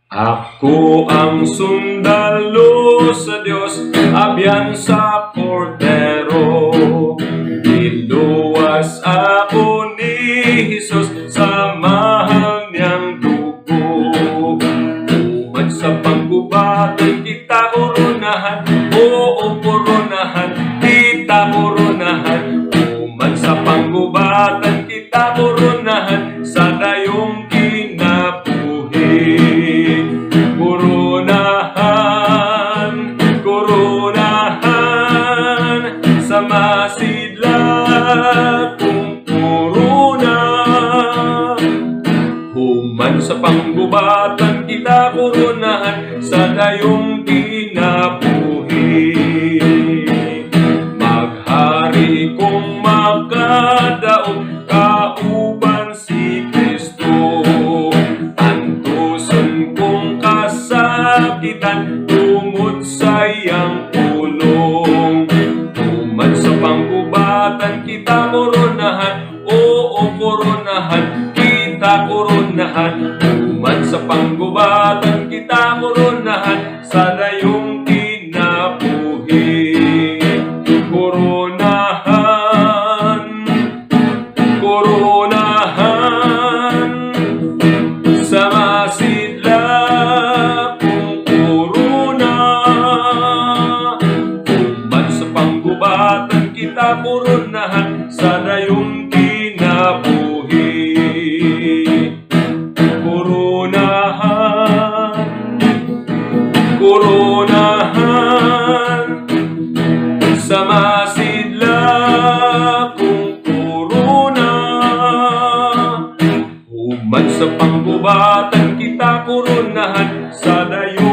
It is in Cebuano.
Ako ang sundalo sa Dios, abyan sa kordero. Giluwas ako ni Jesus sa mahal niyang dugo. Human sa panggubatan, kita koronahan, oo, koronahan, kita koronahan. Human sa panggubatan, kita koronahan, sa dayong kinabuhi. Koronahan, koronahan, sa masidlak kong korona. Human sa panggubatan, kita koronahan, sa dayong kinabuhi. Maghari kong makadaog, kauban si Kristo. Antuson kong kasakitan, tungod sa iyang pulong. Human sa panggubatan, kita koronahan, oo, koronahan, kita koronahan. Human sa panggubatan, kita koronahan, sa dayong kinabuhi. Koronahan, koronahan, sa masidlak kong korona. Human sa panggubatan, kita koronahan, sa dayong kinabuhi. Koronahan, koronahan, sa masidlak kong korona. Human sa panggubatan, kita koronahan, sa dayong